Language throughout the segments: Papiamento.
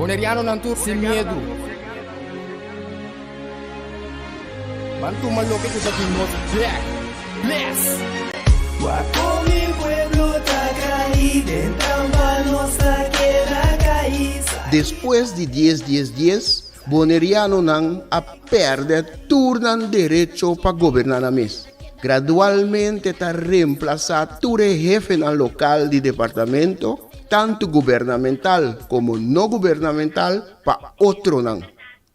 Bonerianonan tur sin miedu. Ban tuma loke ku ta di nos bek. Bless! Wak kon mi pueblo ta kai den trampa nos ta keda kai. Despues di dies dies dies, Bonerianonan a pèrdè tur nan derecho pa goberná nan mes. Gradualmente ta remplasá tur e hefenan lokal di departamento, tantu gubernamental komo no gubernamental, pa otronan.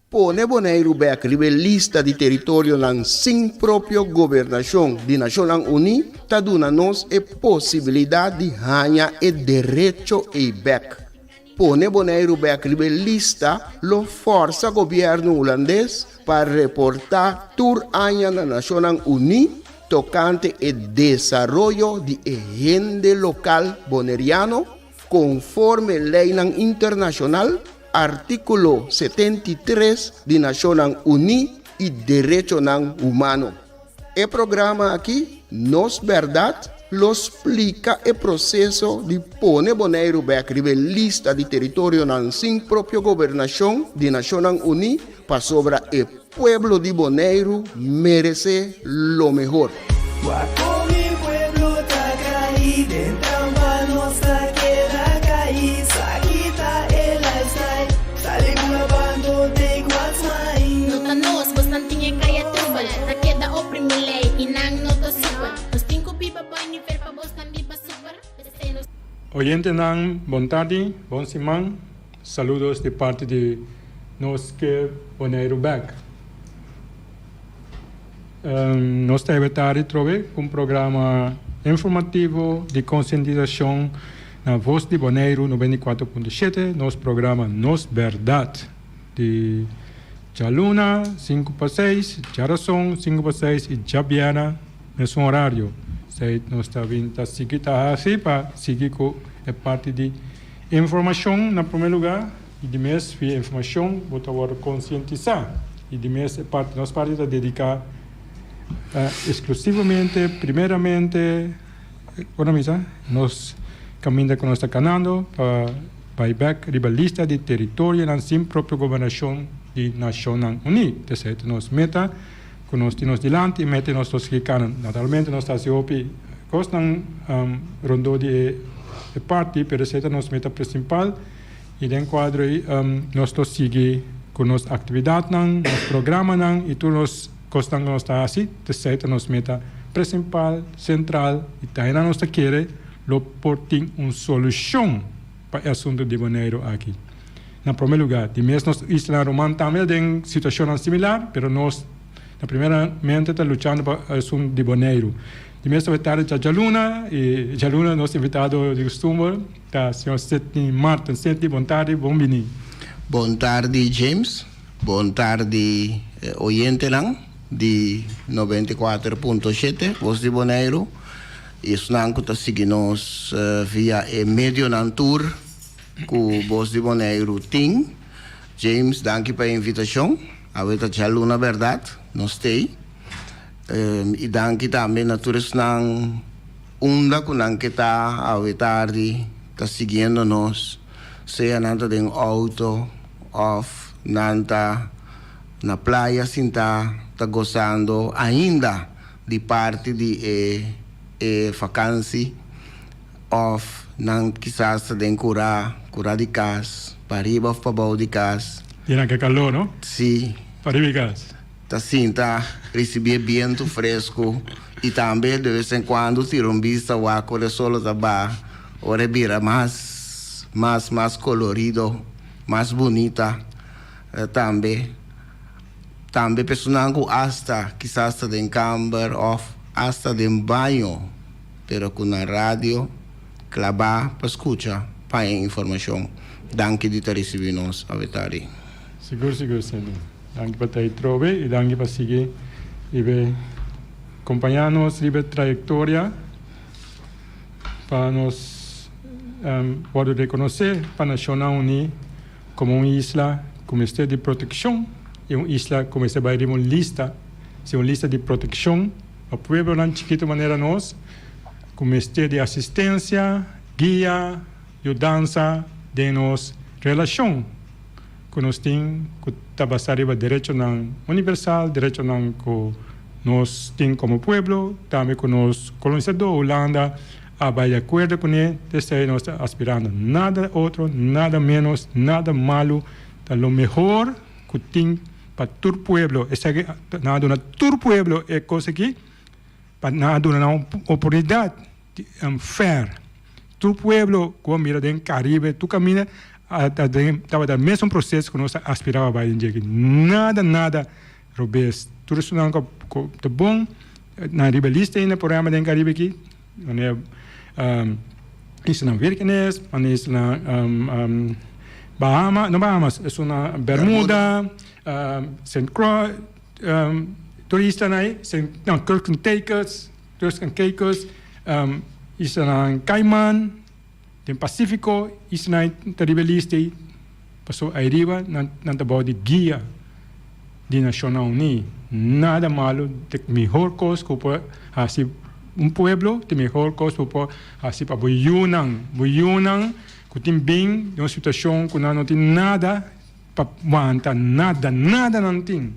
Pone Boneiru bèk riba e lista di teritorionan sin propio gobernashon di Nashonnan Uní ta duna nos e posibilidat di haña e derecho ei bèk. Pone Boneiru bèk riba e lista lo fòrsa gobièrnu hulandes pa reportá tur aña na Nashonnan Uní tokante e desaroyo di e hende lokal boneriano konforme leinan internashonal, artíkulo 73 di Nashonnan Uní i derechonan humano. E programa aki, Nos Bèrdat, lo splika e proseso di pone Boneiru bèk riba e lista di teritorionan sin propio gobernashon di Nashonnan Uní pasobra e pueblo di Boneiru meresé lo mehor. Wak kon mi pueblo ta kai den trampa nos ta keda kai sa kita e lifestyle sali ku na bando take what's mine. No ta nos, bosnan tin e kaya trubel Ta keda oprimi lei i nan no ta super Nos tin ku biba boi nivel pa bosnan biba super P'esei nos. Oyentenan bon tardi, bon siman. Saludos di parti di nos ke Boneiru bek. Nos ta hebe tardi trobe ku un programa informativo di konsientisashon na Vos di Boneiru 94.7, nos programa Nos Bèrdat di djaluna sinku pa seis, djarason sinku pa seis i djabièrnè mesun orario. Esei nos ta bin ta sigui ta hasi pa sigui ku e parti di Informashon na promé lugá i di mes via informashon bo ta wòrdu konsientisá i di mes e parti nos parti ta dediká eksklusivamente primeramente ora misa nos kaminda ku nos ta kanando pa bai bèk riba lista di teritorionan sin propio gobernashon di Nashonnan Uní. Esei ta nos meta ku nos tin nos dilanti i meta nos lo sigui kana. Naturalmente nos ta hasi hopi kosnan rondó di e parti, pero esei ta nos meta prinsipal i den kuadro ei nos lo sigui ku nos aktividatnan, nos programanan i tur nos kosnan ku nos ta hasi. Esei ta nos meta prinsipal, sentral i ta henda nos ta kere lo por tin un solushon pa e asuntu di Boneiru aki. Na promé lugá, di mes nos islanan ruman tambe den situashonnan similar, pero nos na primeramente ta luchando pa esun di Boneiru. Di mes ta tardi dja djaluna i djaluna nos invitado di kustumber ta señor Sidney Marten. Sidney, bon tardi, bon bini. Bon tardi James, bon tardi oyentenan di 94.7 Voz di Boneiru i esnan ku ta sigui nos via e medionan tur. Ku Bos di Boneiru tin. James, danki pa e invitashon. Awe ta djaluna bèrdat, nos t'ei. I danki tambe na tur esnan unda ku nan ke ta awe tardi ta siguiendo nos, sea nan ta den outo òf nan ta na playa sintá ta gosando ainda di parti di e e fakansi. Of nan kisas ta den kurá, kurá di kas, pariba of pabou di kas. Di nan ke kalor, no? Sí. Pariba di kas. Ta sinta, risibí e bientu fresku i tambe de bes en kuando tira un bista wak ora e solo ta baha, ora e bira mas, mas, mas kolorido, mas bunita tambe. Tambe personanan ku asta kisas ta den kamber of asta den baño. Pero ku nan radio klabá pa skucha pa e informashon. Danki di ta risibí nos awe tardi. Sigur sigur Cindy. Danki pa ta ei trobe i danki pa sigui riba e kompañá nos riba e trayektoria pa nos wòrdu rekonosé pa Nashonnan Uní komo un isla ku mester di protekshon i un isla ku mester bai riba un lista, si un lista di protekshon. Pa pueblonan chikitu manera nos ku mester di asistensia, guia, yudansa den nos relashon. ku nos tin ku ta basá riba derechonan universal, derechonan ku nos tin komo pueblo, tambe ku nos kolonisadó Hulanda a bai di akuerdo kuné, t'esei nos ta aspirando. Nada otro, nada ménos, nada malu, ta lo mehor ku tin pa tur pueblo. Esaki nan a duna tur pueblo e kos aki pa nan a duna nan un oportunidat fair. Tur pueblo ku a mira den Karibe, tur kaminda a ta den tabata mesun proseso ku nos a aspirá pa bai den dje aki. Nada, nada robes. Tur esunnan ku ku ta bon nan riba lista ainda por ehèmpel den Karibe aki, manera Islanan Virgenes, manera Islanan Bahama, no Bahamas, esunnan Bermuda, Saint Croix, tur e islanan ei, Saint, no, Turks and Caicos. Turks and Caicos, islanan Cayman, den Pacífico, islanan ta riba e lista ei, pasobra ayriba nan nan ta bou di guia di Nashonnan Uní. Nada malu, ta e mihor kos ku por hasi un pueblo, ta e mihor kos ku por hasi pa bo yunan, bo yunan ku tin bin den un situashon ku nan no tin nada pa wanta, nada, nada nan tin.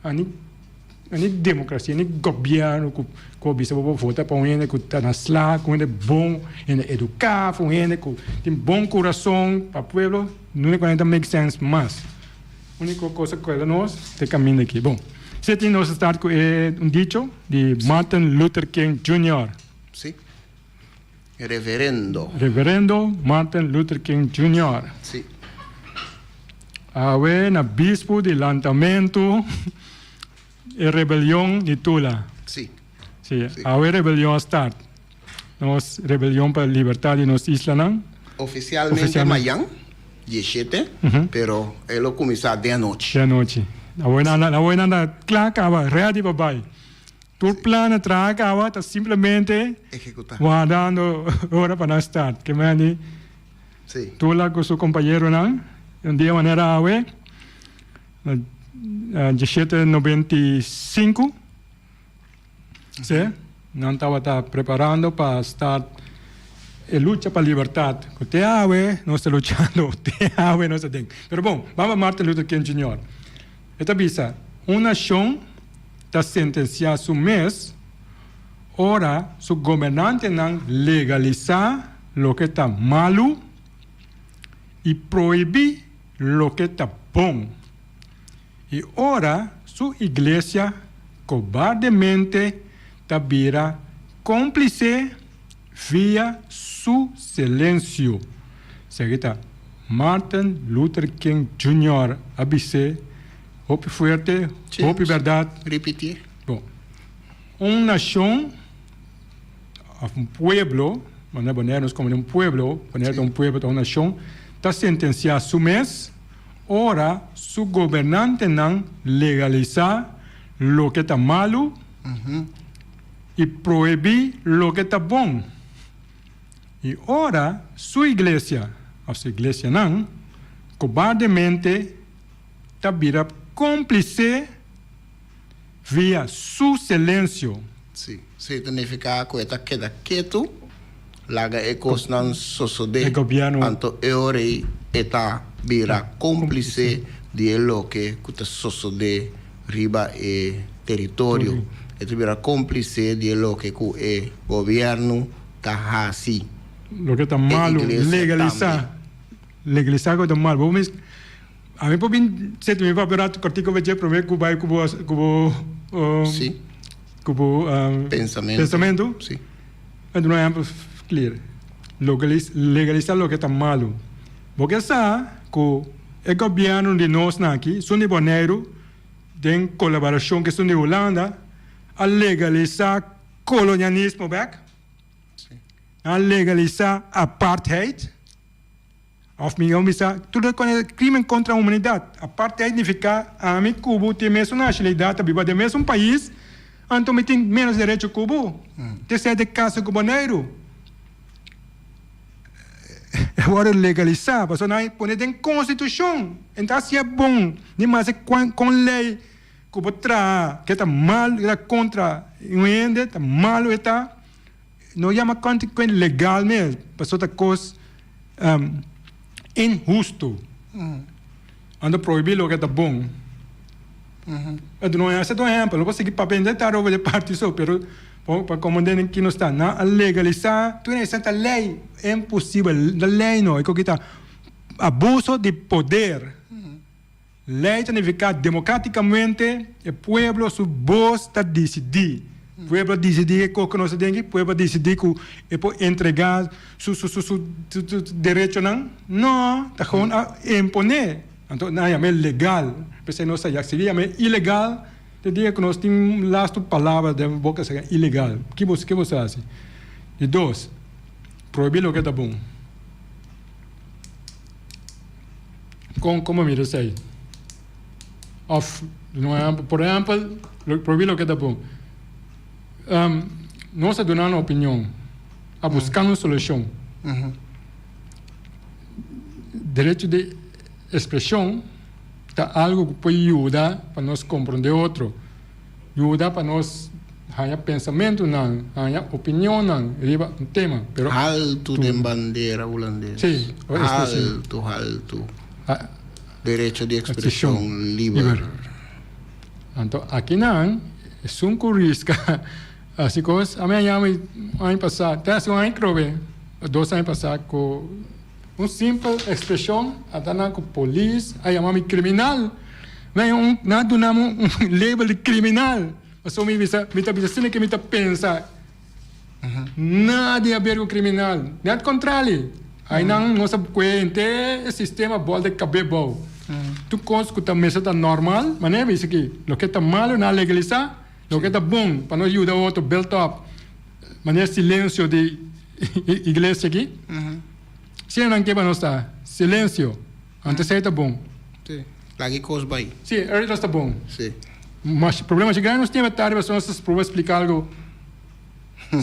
Ani. Ni democracia ni gobierno cu cu a bisa bo bo vota pa un hende cu ta na sla, cu un hende bon, hende educa, un hende cu tin bon curason pa pueblo, nunca cu ta make sense mas. Unico cosa cu keda nos ta e caminda aki. Bon, si tin nos a start cu e un dicho di Martin Luther King Junior. Si. Reverendo. Reverendo Martin Luther King Junior. Si. Awe na bispu di lantamentu e rebelion di Tula. Si. Si, awe rebelion a start. Nos rebelion pa libertad di nos islanan. Oficialmente mayan, dieshete, pero e lo cuminsa den anochi. Den anochi. Awe nan, awe nan ta kla caba, ready pa bay. Tur plan a traha caba ta simplemente wardando ora pa nan start. Ke mende Tula cu su compañeronan un dia manera awe na dieshete 95 si nan tabata preparando pa start e lucha pa libertad cu te awe nos ta luchando te awe nos ta den. Pero bon, bam pa Martin Luther King Junior. E ta bisa, Un nashon ta sentensiá su mes ora su gobernantenan legalisá loke ta malu i prohibí loke ta bon, i ora su iglesia kobardemente ta bira kómplise via su silensio. Esaki ta Martin Luther King Junior a bis'é hopi fuerte, hopi bèrdat. Ripitié. Bon, un nashon òf un pueblo, manera Bonaire nos komo un pueblo, Bonaire ta un pueblo, ta un nashon, ta sentensiá su mes ora su gobernantenan legalisá loke ta malu i prohibí loke ta bon. I ora su iglesia, òf su iglesianan, kobardemente ta bira kómplise via su silensio. Sí, sí ta nifiká ku e ta keda ketu, laga e kosnan sosodé, E gobièrnu. anto e ora ei e ta bira kómplise di e loke ku ta sosodé riba e teritorio. E ta bira kómplise di e loke ku e gobièrnu ta hasi. Loke ta malu, legalisá. Legalisá ku ta malu. Bo mes, ami por bin seti mi papia un ratu kòrtiku pa dje promé ku bai ku bo ku bo Sí. ku bo Pensamentu. pensamentu. Sí. Mi duna un ehèmpel klir. Logalis legalisá loke ta malu. Bo ke sa ku e gobièrnu di nos nan aki, esun di Boneiru den kolaborashon ku esun di Hulanda a legalisá kolonialismo bèk? Nan a legalisá apartheid? Òf mihó bisa, tur loke kòne krimen kontra humanidat. Apartheid nifiká ami ku bo tin mesun nashonalidat, ta biba den mesun pais, anto mi tin ménos derecho ku bo. T'esei ta e kaso ku Boneiru. E wòrdu legalisá, pasobra nan a pone den konstitushon. E no ta hasié bon, ni mas kon lei ku bo traha ke ta mal, ke ta kontra un hende, ta malu e ta. No yama konti legal mes, pasobra ta kos inhustu. Anto prohibí loke ta bon. Anto no hasi ta un ehèmpel, no por sigui papia henter tarde over di parti so, pero pa komprendé den ki nos ta. Nan a legalisá tur esei ta lei, imposibel, ta lei no, e koki ta abuso di poder. Lei ta nifiká demokratikamente e pueblo su bos ta disidí. Pueblo a disidí e kos ku nos ta den aki, pueblo a disidí ku e por entregá su su su su derechonan. No, ta gewoon a imponé. Anto nan a yam'é legal. P'esei nos ta sigui yam'é ilegal te dia ku nos tin lastu palabra den boka esaki ilegal. Ki bo ki bo sa hasi? Di dos, prohibí loke ta bon. Kon komo mira esei? Òf, por ehèmpel, prohibí loke ta bon. Nos a duna nan opinion, a buska un solushon. Derecho di ekspreshon ta algu ku por yuda pa nos komprondé otro, yuda pa nos haña pensamentunan, haña opinionnan riba un tema. Pero Haltu den bandera hulandes. Sí, Haltu, haltu. Derecho di ekspreshon liber. Anto akinan esun ku riska hasi kos, ami a yama aña pasá, te hasi un aña krobe, dos aña pasá ku un simpel ekspreshon a ta nan ku polis a yama mi kriminal. Nan a duna mi un label di kriminal. Pasobra mi bisa, mi ta bisa asina ke mi ta pensa. Nada di haber ku kriminal. Net kontrali. Ainan nos a kue henter e sistema bòl den kabé bou. Tur kos ku ta mester ta normal, manera mi bisa aki, loke ta malu nan a legalisá, loke ta bon pa nos yuda otro build up, manera silensio di iglesia aki. Asina nan ke pa nos ta, silensio. Anto esei ta bon. Sí. Laga e kos bai. Sí, e ta bon. Sí. Mas problema si grandi nos tin awe tardi pasobra nos ta proba splika algo.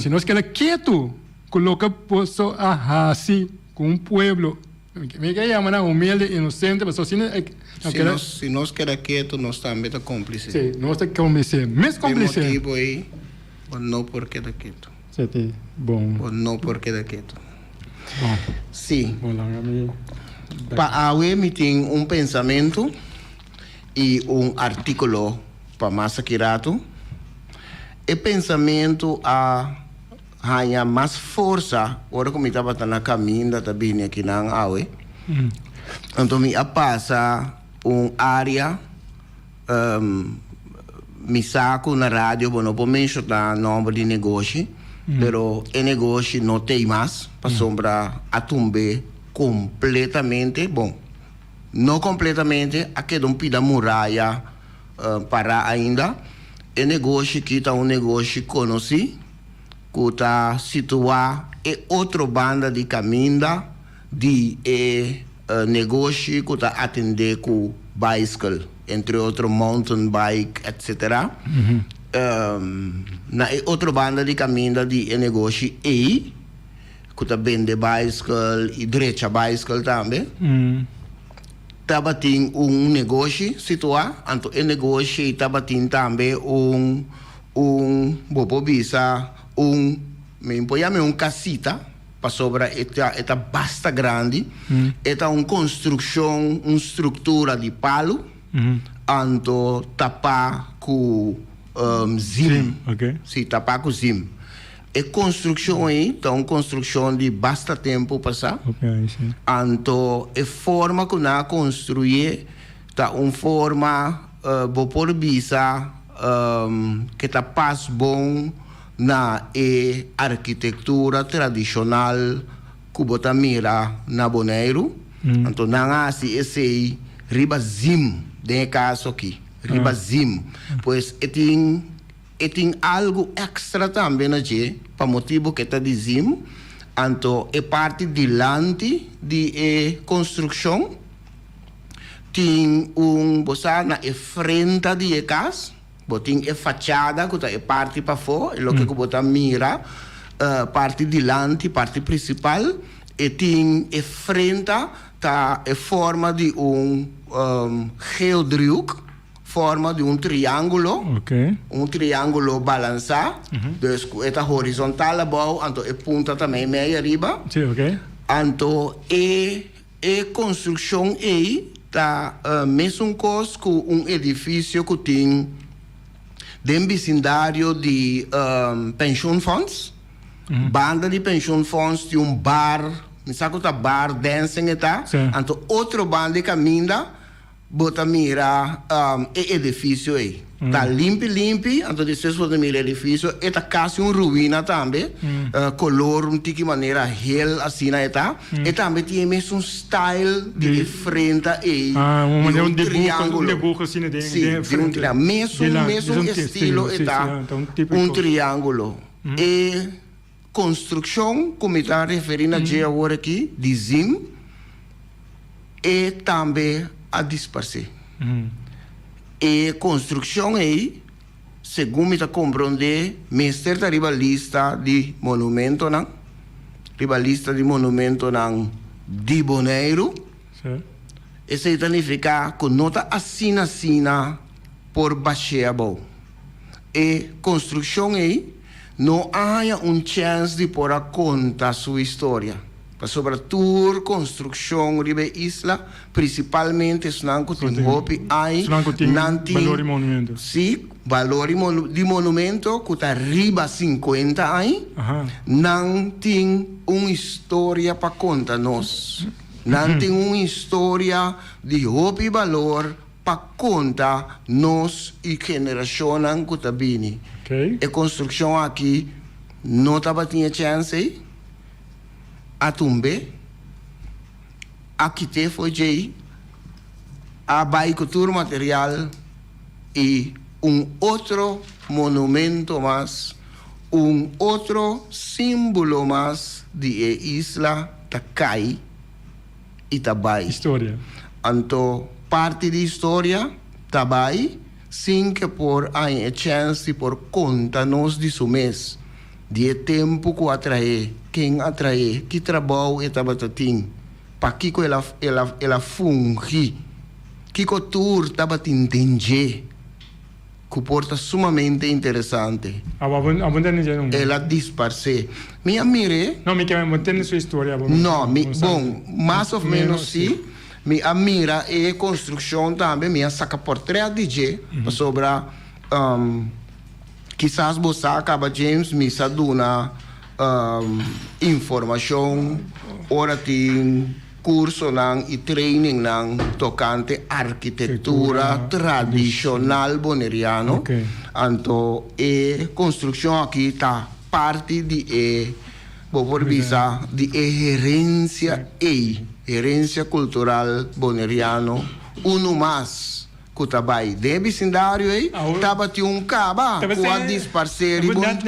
Si nos keda ketu ku loke boso a hasi ku un pueblo, mi ke yama nan humilde, inosente, pasobra si no keda. Si nos keda ketu nos tambe ta komplise. Sí, nos ta komplise, mes komplise. E motibu ei bo no por keda ketu. Sí, ta bon. Bo no por keda ketu. Bon. Sí. Bon, laga mi. Pa awe mi tin un pensamentu i un artíkulo pa mas aki ratu. E pensamentu a haña mas forsa ora ku mi tabata na kaminda ta bini akinan awe. Anto mi a pasa un área, mi sa ku na radio bo no por menshoná nòmber di negoshi, pero e negoshi no t'ei mas pasobra a tumb'é kompletamente, bon, no kompletamente, a keda un pida muraya pará ainda. E negoshi ki ta un negoshi konosí ku ta situá e otro banda di kaminda di e negoshi ku ta atendé ku baiskel, entre otro mountain bike etcetera. Na e otro banda di kaminda di e negoshi ei ku ta bende baiskel i drecha baiskel tambe. Tabatin un negoshi situá, anto e negoshi tabatin tambe un, un, bo por bisa un, mi por yam'é un kasita, pasobra e ta, e ta basta grandi. E ta un konstrukshon, un struktura di palu, anto tapá ku zim. Sí, tapá ku zim. E konstrukshon ei ta un konstrukshon di basta tempu pasá. Anto e forma ku nan a konstruyé ta un forma, bo por bisa, ke ta pas bon na e arkitektura tradishonal ku bo ta mira na Boneiru. Anto nan a hasi esei riba zim, den e kaso aki, riba zim. Pues e tin. E tin algu èkstra tambe na dje pa motibu ku e ta di zim, anto e parti dilanti di e konstrukshon tin un, bo sa, na e frenta di e kas, bo tin e fachada ku ta e parti pafó, e loke ku bo ta mira, parti dilanti, parti prinsipal, e tin e frenta ta e forma di un geeldriehoek. Forma di un triángulo, un triángulo balansá, dus ku e ta horizontal abou, anto e punta ta meimei ariba. Anto e e konstrukshon ei. Ta mesun kos ku un edifisio ku tin den bisindario di pensioenfonds. Banda di pensioenfonds tin un bar, mi sa ku ta bar dancing e ta, anto otro banda di kaminda Bo ta mira e edifisio ei. Ta limpi limpi, anto despues bo ta mira e edifisio, e ta kasi un ruina tambe, kolor un tiki manera hel asina e ta. E tambe tin e mesun style di e frenta ei, di un triangulo. Si, di un triangulo. Mesun mesun estilo e ta, un triangulo. E konstrukshon ku mi ta referí na dje awor aki, di Zim, E tambe a disparsé. E konstrukshon ei, segun mi ta komprondé, mester ta riba lista di monumentonan, riba lista di monumentonan di Boneiru. Esei ta nifiká ku no ta asina asina por bash'é abou. E konstrukshon ei no a haña un chèns di por a konta su historia. Pasobra tur konstrukshon riba e isla, prinsipalmente esnan ku tin hopi ai, nan tin sí, balor di monumento ku ta riba sinkuenta ai, nan tin un historia pa konta nos. Nan tin un historia di hopi balor pa konta nos i generashonnan ku ta bini. E konstrukshon aki no tabatin e chèns ei. A tumb'é, a kit'é for djei, a bai ku tur material i un otro monumento mas, un otro símbolo mas di e isla ta kai i ta bai. Historia. Anto parti di historia ta bai sin ke por haña e chèns di por konta nos di su mes. Di e tempu ku a traé, ken a traé, ki trabou e tabata tin, pakiko el a el a el a fungi, kiko tur tabatin den dje ku por ta sumamente interesante. Abo abo abo ntende dje nunka. El a disparsé. Mi a mir'é. No, mi ke bo ntende su historia abo. No, mi, bon, mas of ménos sí. Mi a mira e konstrukshon tambe, mi a saka portrèt di dje, pasobra. Kisas bo sa kaba James mi sa duna informashon ora tin kursonan i trainingnan tokante arkitektura tradishonal boneriano. Anto e konstrukshon aki ta parti di e bo por bisa di e herensia ei, herensia kultural boneriano unu mas. Ku ta bai den e bisindario ei, tabatin un kaba ku a disparsé riba un.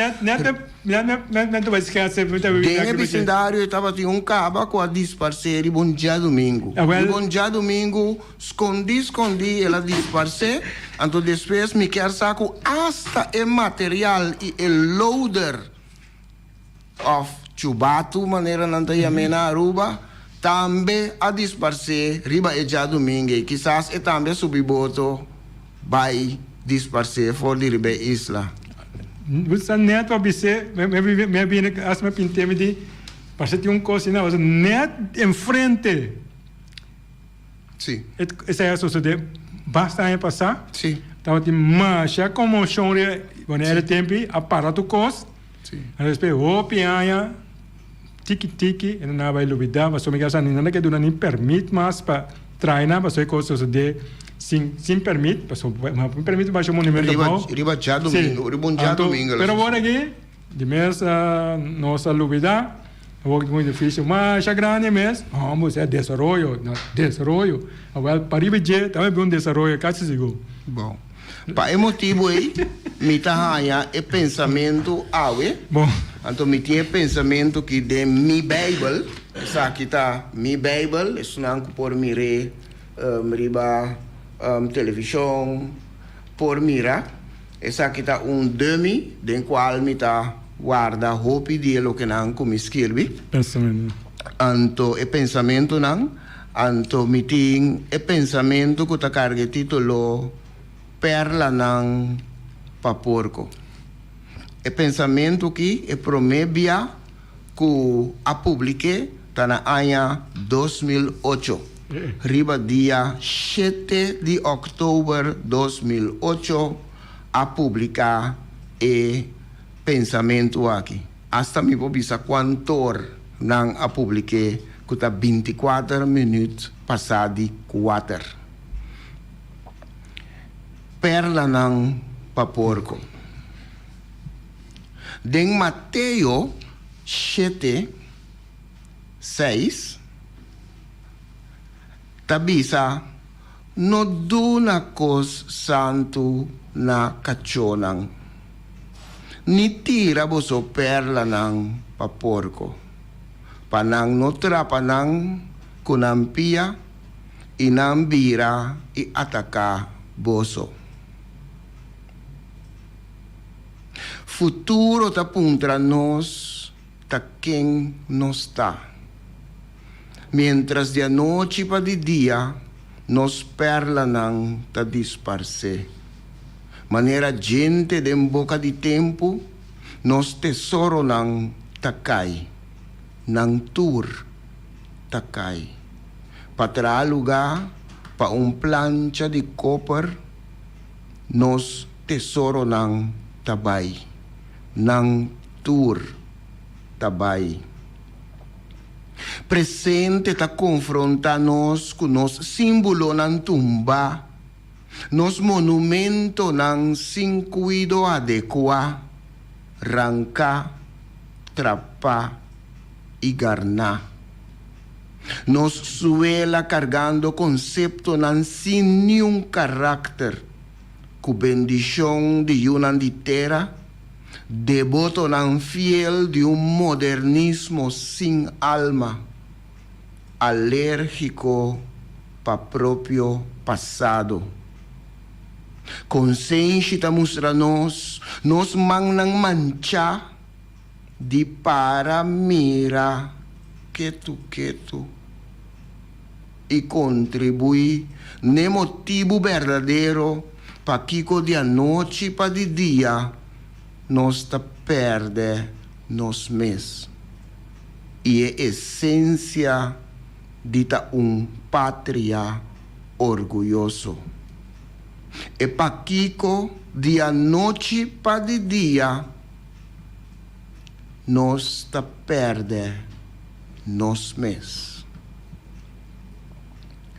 Den e bisindario ei tabatin un kaba ku a disparsé riba un djadumingu. Riba un djadumingu, skondí skondí el a disparsé. Anto despues mi kier sa ku asta e material i e loader Of chubatu manera nan ta yam'é na Aruba, tambe a disparsé riba e djadumingu ei. Kisas e tambe a subi boto bai disparsé for di riba e isla. Bo sa nèt pa bis'é, mi a bini asta mi a pint'é mi di, parse tin un kos asina, pasobra nèt enfrente. Sí. Esei a sosodé basta aña pasá. Sí. Tabatin masha konmoshon riba, wanneer e tempu a para tur kos. Sí. Anto despues hopi aña tiki tiki e nan a bai lubidá pasobra mi ke sa ni nan a ke duna ni pèrmit mas pa trae nan pasobra e kos sosodé sin sin pèrmit pasobra un pèrmit pa basha un monumento Riba abou. riba djadumingu, riba un djadumingu Anto el a pero sosodé. awor aki di mes nos a lubidá awor tin un edifisio masha grandi mes homber esei desaroyo no desaroyo awel pariba dje tambe bin un desaroyo kasi sigur. Bon. Pa e motibu ei mi ta haña e pensamentu awe. Bon. Anto mi tin e pensamentu ki den mi Bijbel. Esaki ta mi Bijbel, esunnan ku por mir'é riba televishon por mira. Esaki ta un dummy den kual mi ta warda hopi di e lokenan ku mi skirbi. Pensamentu. Anto e pensamentunan. Anto mi tin e pensamentu ku ta karga e título Perlanan pa Porko. E pensamentu aki e promé bia ku a publik'é ta na aña 2008. Riba dia shete di òktober 2008 a publiká e pensamentu aki. Asta mi por bisa kuantor nan a publik'é ku ta 24 minüt pasá di kuater. Perlanan pa porko. Den Mateo shete, seis ta bisa, No duna kos santu na kachónan, ni tira boso pèrlanan pa porko, pa nan no trapa nan ku nan pia i nan bira i ataká boso. Futuro ta puntra nos ta ken nos ta. Miéntras di anochi pa di dia nos pèrlanan ta disparsé. Manera djente den boka di tempu, nos tesoronan ta kai. Nan tur ta kai. Pa traha lugá pa un plancha di koper, nos tesoronan ta bai. Nan tur ta bai. Presente ta konfrontá nos ku nos símbolonan tumbá, nos monumentonan sin kuido adekuá, ranká, trapá i garná. Nos suela kargando konseptonan sin niun karakter, ku bendishon di yunan di tera, Debotonan fiel di un modernismo sin alma, alérgiko pa propio pasado. Konsenshi ta mustra nos nos mannan manchá di para mira ketu ketu i kontribuí n'e motibu berdadero pakiko di anochi pa di dia nos ta pèrdè nos mes i e esensia di ta un patria orguyoso. E pakiko di anochi pa di dia nos ta pèrdè nos mes.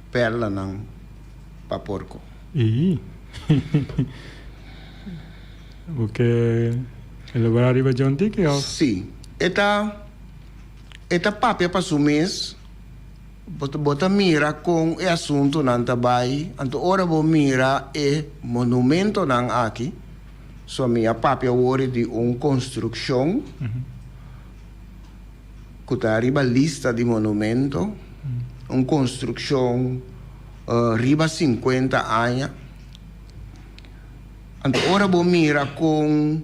Perlanan pa porko. Ii. Bo ke elaborá riba dje un tiki òf? Sí. E ta e ta papia pa su mes. Bo ta bo ta mira kon e asuntunan ta bai. Anto ora bo mira e monumentonan aki, so mi a papia awor di un konstrukshon ku ta riba lista di monumento, un konstrukshon riba sinkuenta aña. Anto ora bo mira kon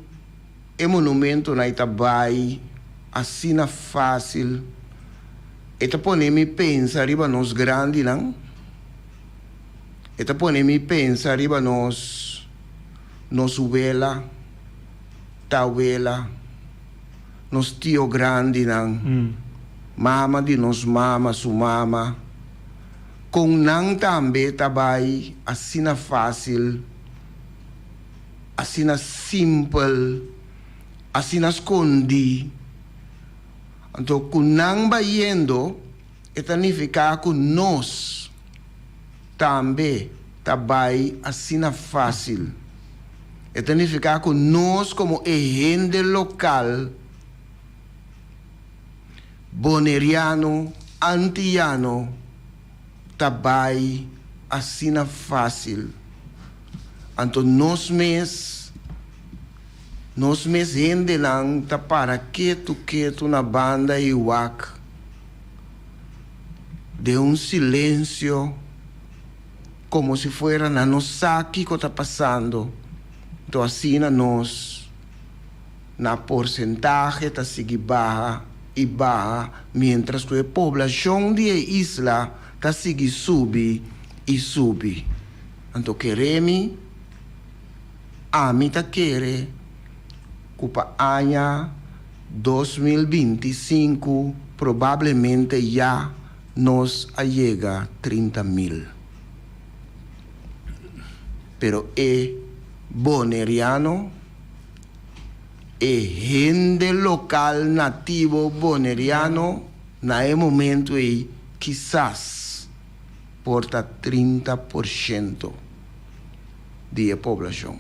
e monumentonan ei ta bai asina fásil, e ta pone mi pensa riba nos grandinan, e ta pone mi pensa riba nos nos wela, tawela. Nos tio grandinan, mama di nos mama su mama, kon nan tambe ta bai asina fásil, asina simpel, asina skondí. Anto ku nan bayendo e ta nifiká ku nos tambe ta bai asina fásil. E ta nifiká ku nos komo e hende lokal, boneriano, antiyano, ta bai asina fásil. Anto nos mes, nos mes hendenan ta para ketu ketu na banda i wak den un silensio. Como si fuera nan no sa kico ta pasando, to asina nos na porcentahe ta sigui baha y baha mientras cu e poblacion di e isla ta sigui subi y subi. Anto kere mi, ami ta kere cu pa aña 2025 probablemente ya. Nos a yega 30.000. Pero e boneriano, e hende lokal nativo boneriano na e momento ei kisas por ta 30% di e poblashon.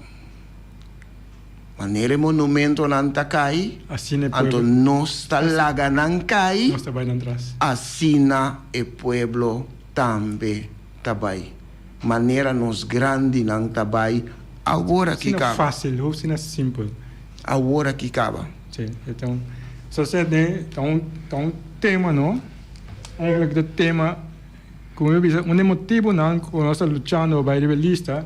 Manera e monumentonan ta kai, Asina e anto pueblo nos ta laga nan kai, nos ta bai nan tras. Asina e pueblo tambe ta bai. Manera nos grandinan ta bai awor aki Asina kaba. fácil, hopi asina simpel. Awor aki kaba. Sí, e ta un, so sed ne, ta un, ta un tema no, eigenlijk ta tema, ku mi a bisa, un di e motibunan ku nos ta luchando bai riba e lista,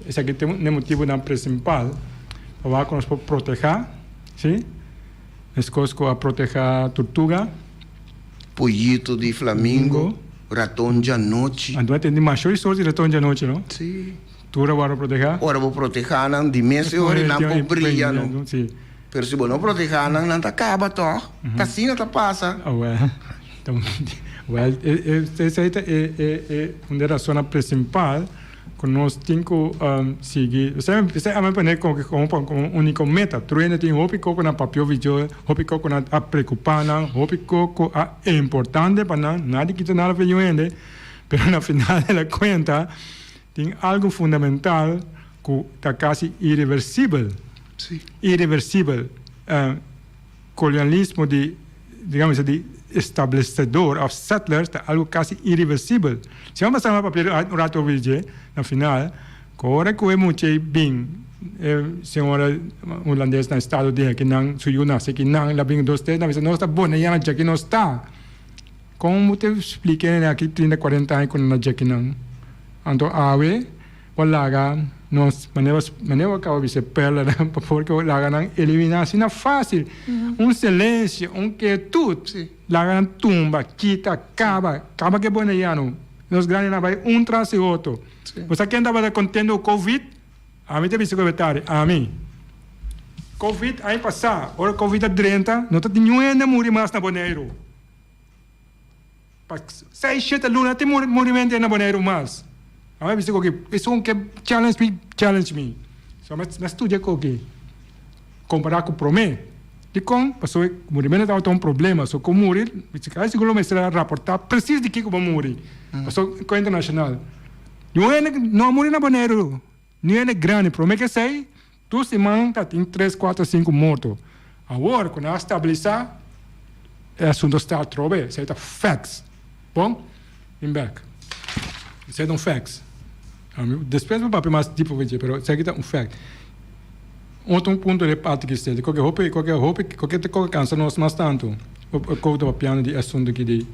Esaki ta un motibunan principal pa wak ku nos por protehá, sí, meskos ku a protehá turtuga. Poyito di flamingo, raton djanochi. Anto a tende masho di sorti raton djanochi, no? Sí. Tur a wòrdu protehá. Ora bo protehá nan, di mes e ora nan por bria, no? Sí. Pero si bo no protehá nan, nan ta kaba tòg. Ta asina ta pasa. Awèl, wèl, esei ta e un di e rasonnan principal ku nos tin ku sigui. Esei a mi pone komo un úniko meta. Tur hende tin hopi koko na papia oficio, hopi koko na a preokupá nan, hopi koko a importante pa nan. Nadie kita nada for di un hende, pero na final de la kuenta tin algu fundamental ku ta kasi ireversibel. Ireversibel. Kolonialismo di, digamos así, di establecedor of settlers ta algo casi irreversibel. Si bo pasa papia un rato over dje, na final, cu ora cu e mucha ei bin, e señora hulandes na estado di aki nan, su yu nace aki nan, el a bin dos tres, nan a bisa nos ta boneiano djaki nos ta. Con bo ta splica hende aki trinta, cuarenta aña cu nan a djaki nan? Anto awe. Bo laga nos, manera manera bo caba bisa e perlanan, pa por ke bo laga nan elimina asina facil. Un silencio, un quietud, laga nan tumba, kita, caba, caba ke boneiano. Nos grandinan bai un tras di otro. Bo sa ken tabata contento cu covid? Ami ta bisa ku e tari, ami. Covid aña pasa, ora covid a drenta, no ta tin niun hende a muri mas na Boneiru. Pa seis shete luna tin murimentu na Boneiru mas. Ami a bisa koki esun ke challenge mi challenge mi. So mi a studia koki kompara ku prome. Dikon? Pasobra murimentu tabata un problema. So ku muri kasi sigur lo mester a raporta presis di kiko bo muri. Pasobra ku internashonal. Niun hende no a muri na Boneiru. Niun hende grandi. Prome ke esei Tur siman ta tin tres, kuater, sinku morto. Awor ku nan a stabilisá e asuntu sta atrobe. Esei ta facts. Bon, bin bek. Esei ta un facts. Despues bo papia mas dipo over dje, pero esaki ta un fact. Otro punto di e parti ki stel, koke hopi, koke hopi, koke ta koke kansa nos mas tantu, kou ta papiando di e asuntu aki di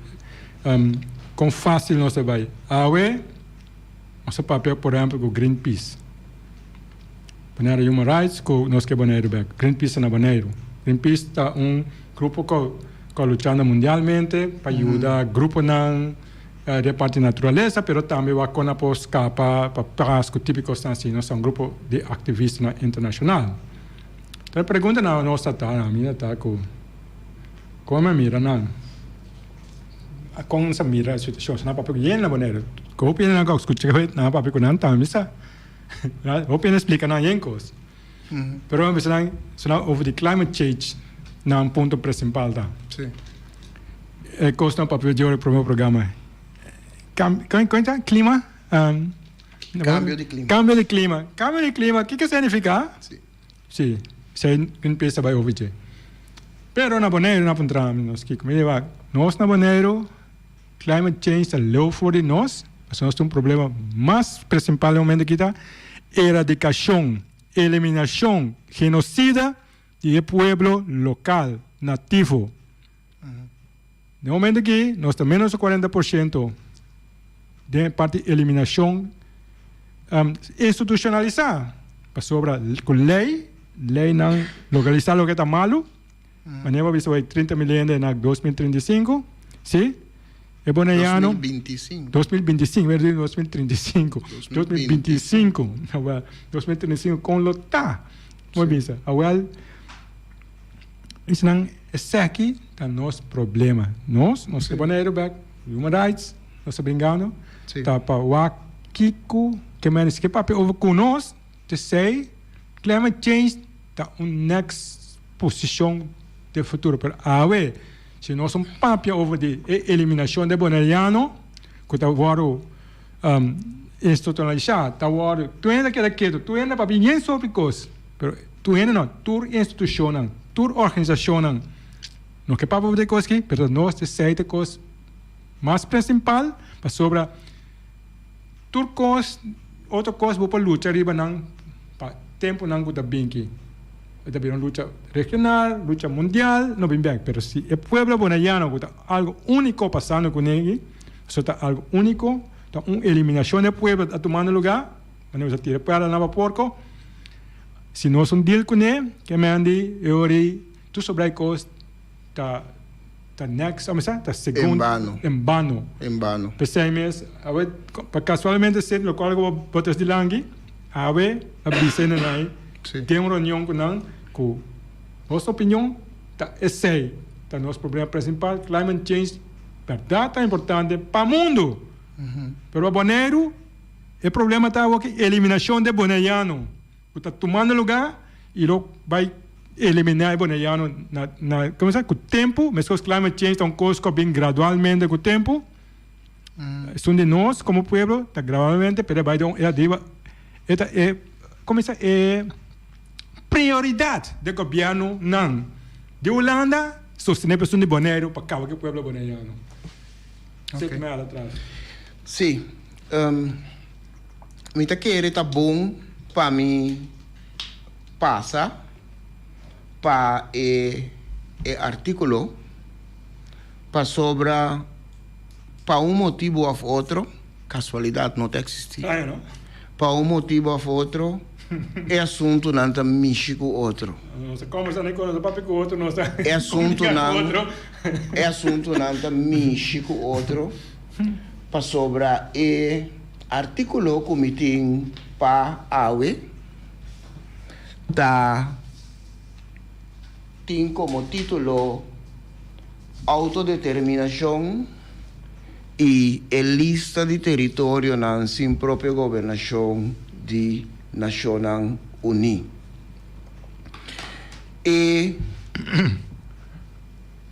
kon fásil nos ta bai. Awe nos a papia por ehèmpel ku Greenpeace. Bonaire Human Rights ku nos ke Boneiru bek. Greenpeace ta na Boneiru. Greenpeace ta un grupo ku ku a luchando mundialmente pa yuda gruponan den parti naturalesa pero tambe wak kon a por skapa pa pas ku tipo di kosnan asina. Nos ta un grupo di aktivistanan internashonal. Enton e pregunta na nos ta ta, na mi ta ta ku kon mi a mira nan? Kon nos a mira e situashon? Nan a papia ku yen na Boneiru. Ku hopi hende nan ku a skucha nan a papia ku nan tambe sa. Hopi hende splika nan yen kos. Pero mi bisa nan, so nan over di climate change nan punto principal ta. E kos nan papia di ora prome programa. Cam, kon kon ta? Klima? Cambio di klima. Cambio di klima. Cambio di klima, kiko significa? Si, esei Greenpeace ta bai over dje. Pero na Boneiru nan a puntra mi nos kiko. Mi di wak, nos na Boneiru Climate change ta leu for di nos, pasobra nos tin un problema mas principal den momento aki ta eradicacion, eliminacion, genocida di e pueblo local, nativo. Den momento aki nos ta menos di 40% den e parti eliminacion institucionalisa, pasobra cu ley, leynan localisa loke ta malo, Manera bo a bisa bai 30 mil hende na 2035, si? E boneiano 2025. 2025, mi a di 2035. 2025. Awel, 2035 kon lo ta? Bo a bisa, awel, esnan esaki ta nos problema. Nos, nos ke Boneiru bek. Human rights, nos ta bringando, ta pa wak kiko ke men ke papia over ku nos, te say climate change ta un next posicion den futuro. Pero awe, si nos un papia over di e eliminacion de Boneriano, ku ta wòrdu institucionalisá, ta wòrdu, tur hende ta keda ketu, tur hende papia yen sopi kos, pero tur hende no, tur institucionnan, tur organisacionnan, No ke papia di kos aki, pero nos ta esei ta kos mas principal pasobra tur kos, otro kos bo por lucha riba nan pa temponan ku ta bin aki. E ta bira un lucha regional, lucha mundial, no bin bek. Pero si e pueblo bonaiano ku ta algo uniko pasando kuné aki, pasobra ta algo uniko, ta un eliminashon di e pueblo ta tumando luga, manera bo ta tira pèrdè na porko, si nos un deal kuné, ke mende e ora ei. Tur sobra e kos ta ta next, amo sa? Ta segun. En bano. En bano. En bano. P'esei mes, awe, pa kasualmente sent lokual ku bo ta dilanti, awe a bisa e nanai den un reunion ku nan ku nos opinion ta esei ta nos problema prinsipal, climate change bèrdat ta importante pa mundu, pero pa Boneiru e problema ta awor ki eliminashon di e boneiano. Ku ta tumando lugá i lo bai eliminá e boneiano na na komo sa ku tempu meskos climate change ta un kos ku a bin gradualmente ku tempu esun di nos komo pueblo ta gradualmente pero e bai den e ariba e ta e komo sa e prioridat di gobièrnunan di Hulanda sostené pa esun di Boneiru pa kaba ku e pueblo boneiano. Oké. Sí. Mi ta kere ta bon pa mi pasa pa e e artíkulo pasobra pa un motibu òf otro, kasualidat no ta eksistí, pa un motibu òf otro e asuntunan ta mishi ku otro. E asuntunan e asuntunan ta mishi ku otro pasobra e. Artíkulo ku mi tin pa awe ta tin komo título Autodeterminashon i e lista di teritorionan sin propio gobernashon di Nashonnan Uní. E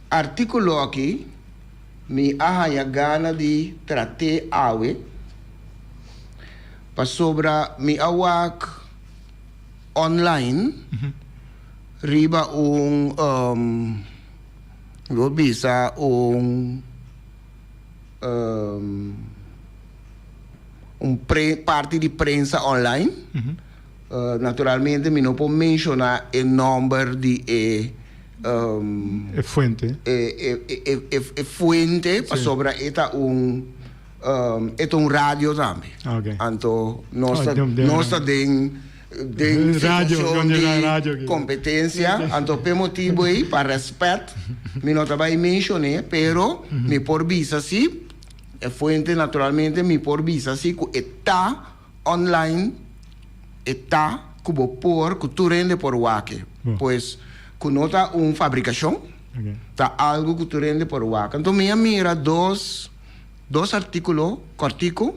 artíkulo aki. Mi a haña gana di trat'é awe, pasobra mi a wak online riba un, mi por bisa un, un parti di prensa online. Naturalmente mi no por menshoná e nòmber di e. E fuente. E fuente pasobra e ta un e ta un radio tambe. Anto nos ta nos ta den den situashon di kompetensia anto p'e motibu ei pa rèspèt mi no ta bai menshon'é pero mi por bisa si e fuente naturalmente mi por bisa si ku e ta Online e ta ku bo por, ku tur hende por wak e. Pues ku no ta un fabrikashon, ta algu ku tur hende por wak. Anto mi a mira dos, dos artíkulo kòrtiku.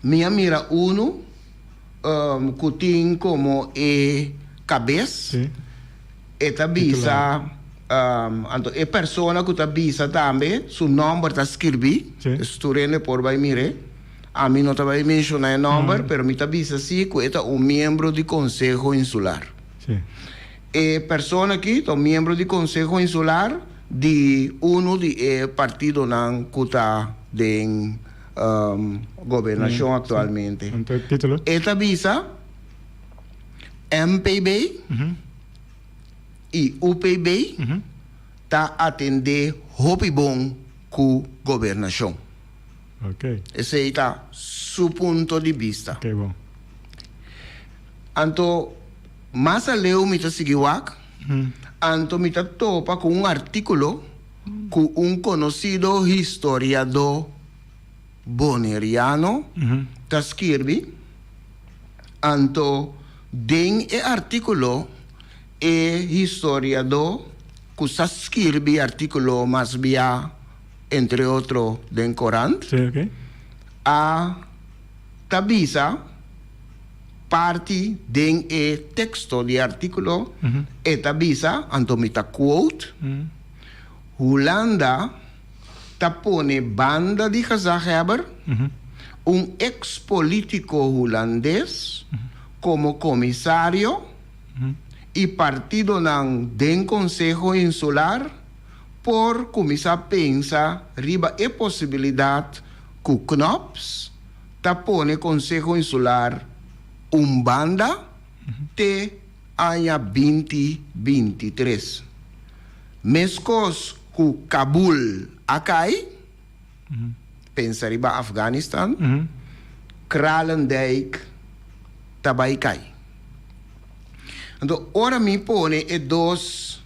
Mi a mira unu ku tin komo e kabes. E ta bisa, anto e persona ku ta bisa tambe su nòmber ta skirbí, dus tur hende por bai mir'é. Ami no ta bai menshoná e nòmber, pero mi ta bisa sí ku e ta un miembro di Konseho Insular. E persona akí ta un miembro di Konseho Insular di unu di e partidonan ku ta den gobernashon aktualmente. E ta bisa. MPB i UPB ta atendé hopi bon ku gobernashon. Esei ta su punto di bista. Anto mas aleu mi ta sigui wak, anto mi ta topa ku un artíkulo ku un konosido historiadó boneriano ta skirbi. Anto den e artíkulo e historiadó ku sa skirbi artíkulo mas bia entre otro den korant, Sí, oké. a ta bisa parti den e teksto di e artíkulo, e ta bisa, anto mi ta quote, Hulanda ta pone banda di gezaghebber un eks polítiko hulandes komo komisario i partidonan den Konseho Insular por kuminsá pensa riba e posibilidat ku Knops ta pone Konseho Insular un banda te aña 2023. Meskos ku Kabul a kai, pensa riba Afganistan, Kralendijk ta bai kai. Anto ora mi pone e dos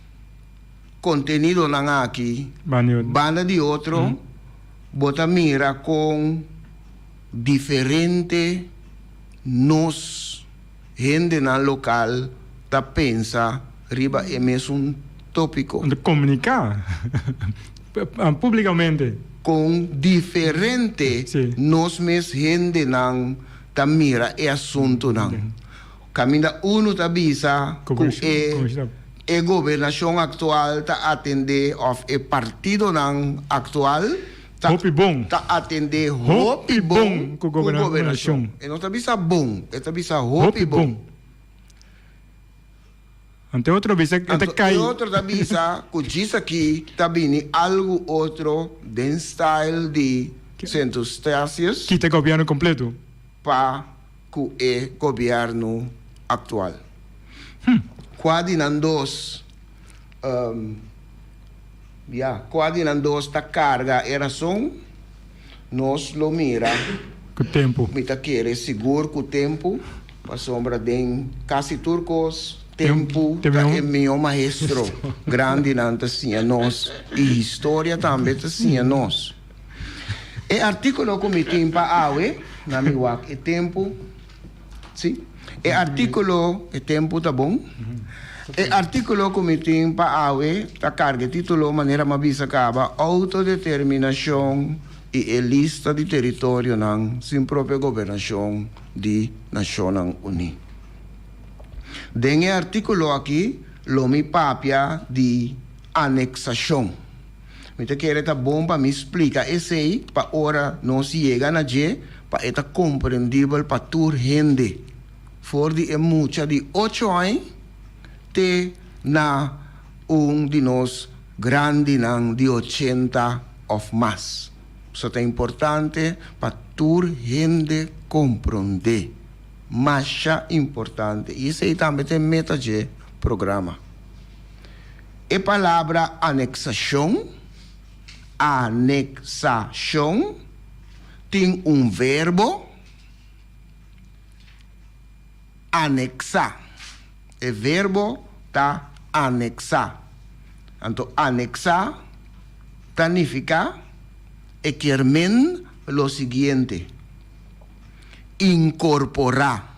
kontenidonan aki banda di otro, bo ta mira kon diferente nos hendenan lokal ta pensa riba e mesun tópiko. Ta komuniká públikamente. Kon diferente nos mes hendenan ta mira e asuntunan. Kaminda unu ta bisa ku e e gobernashon aktual ta atendé òf e partidonan aktual ta Hopi bon. ta atendé Hopi hopi bon bon ku ku gobernashon. gobernashon. E no ta bisa bon, e ta bisa hopi Hopi bon. bon. Anto e otro bisa e ta Anto e kai. otro ta bisa ku djis aki ta bini algu otro den style di Sint Eustatius. Kita gobièrnu kompleto. Pa ku e gobièrnu aktual. Kua di nan dos, ya, kua di nan dos ta karga e rason, nos lo mira. Ku tempu. Mi ta kere sigur ku tempu, pasobra den kasi tur kos, tempu ta e mihó maestro. Grandinan ta siña nos i historia tambe ta siña nos. E artíkulo ku mi tin pa awe, na mi wak e tempu, si, e artíkulo, e tempu ta bon, e artíkulo ku mi tin pa awe ta karga e título manera mi a bisa kaba, Outodeterminashon i e lista di teritorionan sin propio gobernashon di Nashonnan Uní. Den e artíkulo aki lo mi papia di aneksashon. Mi ta kere ta bon pa mi splika esei pa ora nos yega na dje pa e ta komprendibel pa tur hende, for di e mucha di ocho añ te na un di nos grandinan di 80 òf mas. So ta importante pa tur hende komprondé. Masha importante. I esei tambe ta e meta dje programa. E palabra aneksashon, aneksashon, tin un verbo, aneksá. E verbo ta aneksá. Anto aneksá ta nifiká, e kier men lo siguiente, inkorporá.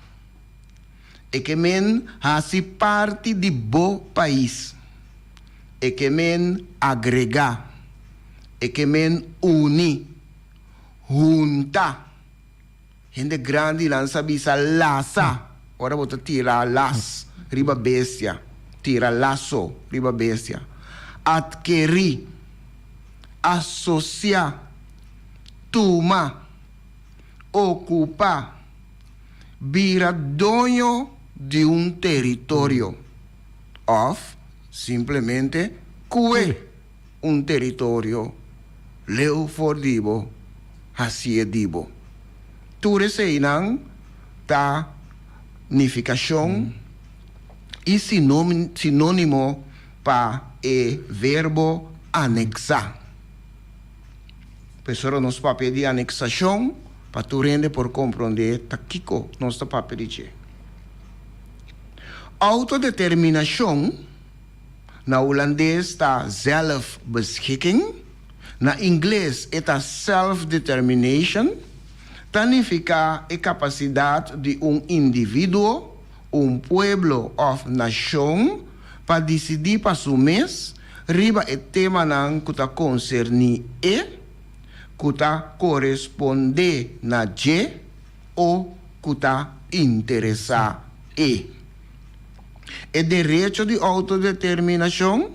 E ke men hasi parti di bo pais. E ke men agregá. E ke men uni. Hunta. Hende grandinan sa bisa lasa ora bo ta tira las riba bestia, tira laso riba bestia. Atkerí. Asosiá. Tuma. Okupá. Bira doño di un teritorio òf simplemente kue un teritorio leu for di bo, hasié di bo. Tur eseinan ta nifikashon i sinónimo pa e verbo aneksá. Pues ora nos papia di aneksashon, pa tur hende por komprondé ta kiko nos ta papia di dje. Outodeterminashon, na hulandes ta zelfbeschikking, na ingles e ta self-determination, ta nifiká e kapasidat di un individuo, un pueblo òf nashon pa disidí pa su mes riba e temanan ku ta konserní e. ku ta korespondé na dje o ku ta interesá e. E derecho di outodeterminashon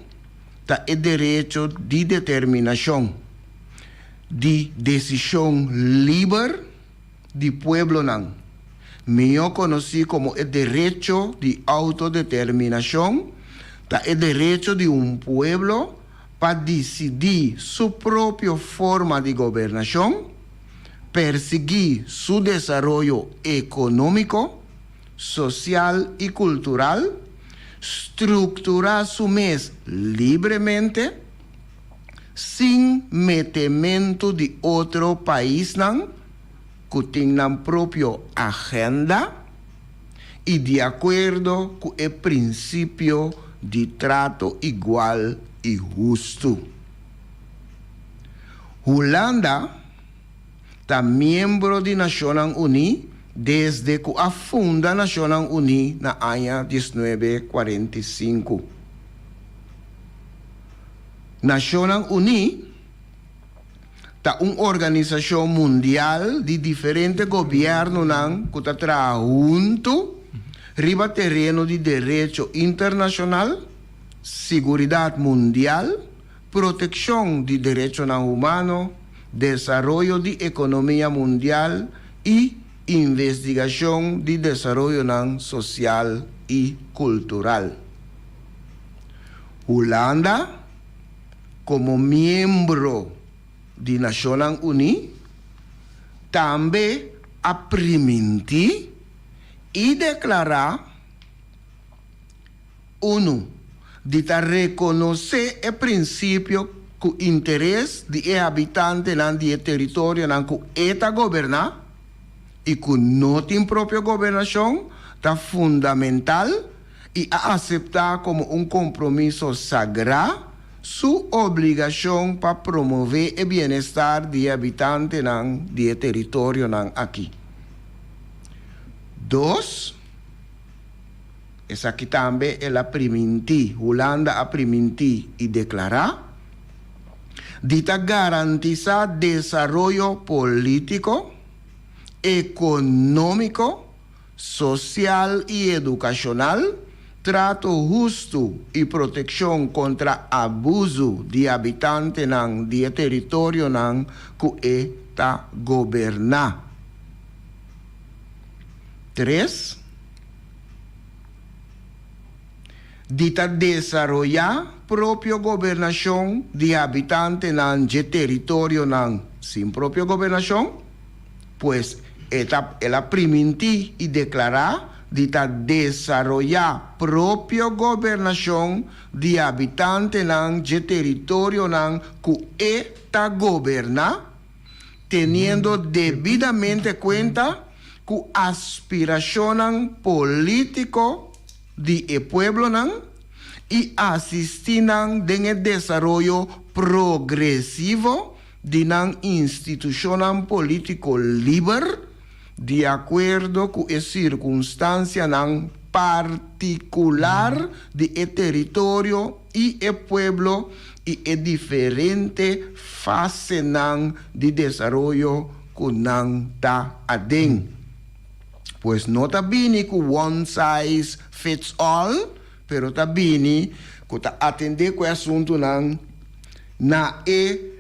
ta e derecho di determinashon, di desishon liber di pueblonan, mihó konosí komo e derecho di outodeterminashon, ta e derecho di un pueblo pa disidí su propio forma di gobernashon, persiguí su desaroyo ekonómiko, sosial i kultural, strukturá su mes libremente, sin metementu di otro paisnan ku tin nan propio agenda i di akuerdo ku e prinsipio di trato igual i hustu. Hulanda ta miembro di Nashonnan Uní desde ku a funda Nashonnan Uní na aña 1945. Nashonnan Uní ta un organisashon mundial di diferente gobièrnunan ku ta traha huntu riba tereno di derecho internashonal, siguridat mundial, protekshon di derechonan humano, desaroyo di ekonomia mundial i investigashon di desaroyonan sosial i kultural. Hulanda, komo miembro di Nashonnan Uní, tambe a primintí i deklará unu di ta rekonosé e prinsipio ku interes di e habitantenan di e teritorionan ku e ta goberná i ku no tin propio gobernashon ta fundamental i a aseptá komo un kompromiso sagrá su obligashon pa promové e bienestar di e habitantenan di e teritorionan akí. Dos, esaki tambe el a primintí, Hulanda a primintí i deklará, di ta garantisá desaroyo polítiko, ekonómiko, sosial i edukashonal, trato hustu i protekshon kontra abuzu di habitantenan di e teritorionan ku e ta goberná. Tres, di ta desaroyá propio gobernashon di habitantenan dje teritorionan sin propio gobernashon, Pues e ta el a primintí i deklará di ta desaroyá propio gobernashon di habitantenan dje teritorionan ku e ta goberná, teniendo debidamente kuenta ku aspirashonnan polítiko di e pueblonan i asistí nan den e desaroyo progresivo di nan institushonnan polítiko liber di akuerdo ku e sirkunstansianan partikular di e teritorio i e pueblo i e diferente fasenan di desaroyo ku nan ta aden. Pues no ta bini ku one size fits all, pero ta bini ku ta atendé ku e asuntunan na e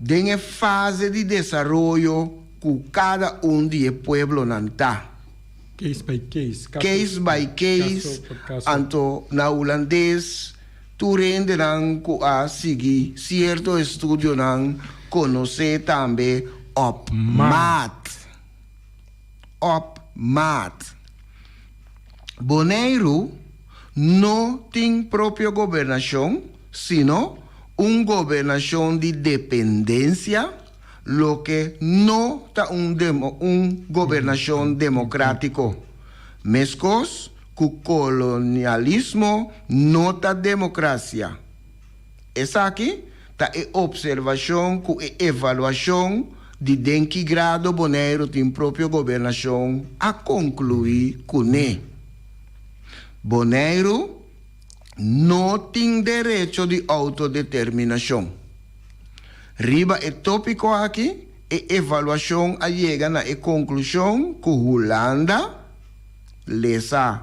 den e fase di desaroyo ku kada un di e pueblonan ta. Case by case. Case by case, anto na hulandes tur hendenan ku a sigui sierto estudionan konosé tambe op maat. Op maat. Boneiru no tin propio gobernashon, sino un gobernashon di dependensia, loke no ta un un gobernashon demokrátiko, meskos ku kolonialismo no ta demokrasia. Esaki ta e opservashon ku e evaluashon di den ki grado Boneiru tin propio gobernashon a konkluí kuné. Boneiru no tin derecho di outodeterminashon. Riba e tópiko aki e evaluashon a yega na e konklushon ku Hulanda, lesa,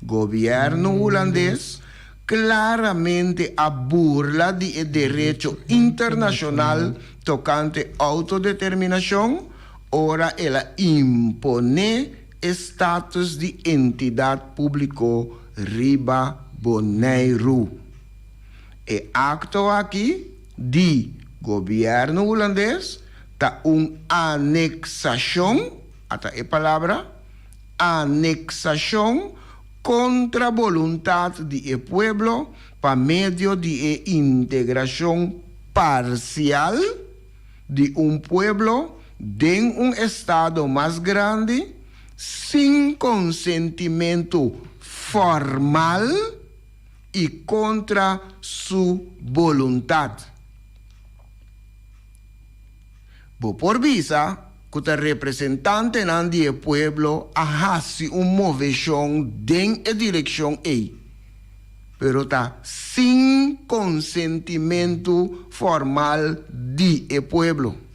gobièrnu hulandes, klaramente a burla di e derecho internashonal tokante outodeterminashon ora el a imponé e status di entidat públiko riba Boneiru. E akto aki di gobièrnu hulandes ta un aneksashon, ata e palabra, aneksashon kontra boluntat di e pueblo pa medio di e integrashon parsial di un pueblo den un estado mas grandi sin konsentimentu formal i kontra su boluntat. Bo por bisa ku ta representantenan di e pueblo a hasi un moveshon den e direkshon ei, pero ta sin konsentimentu formal di e pueblo.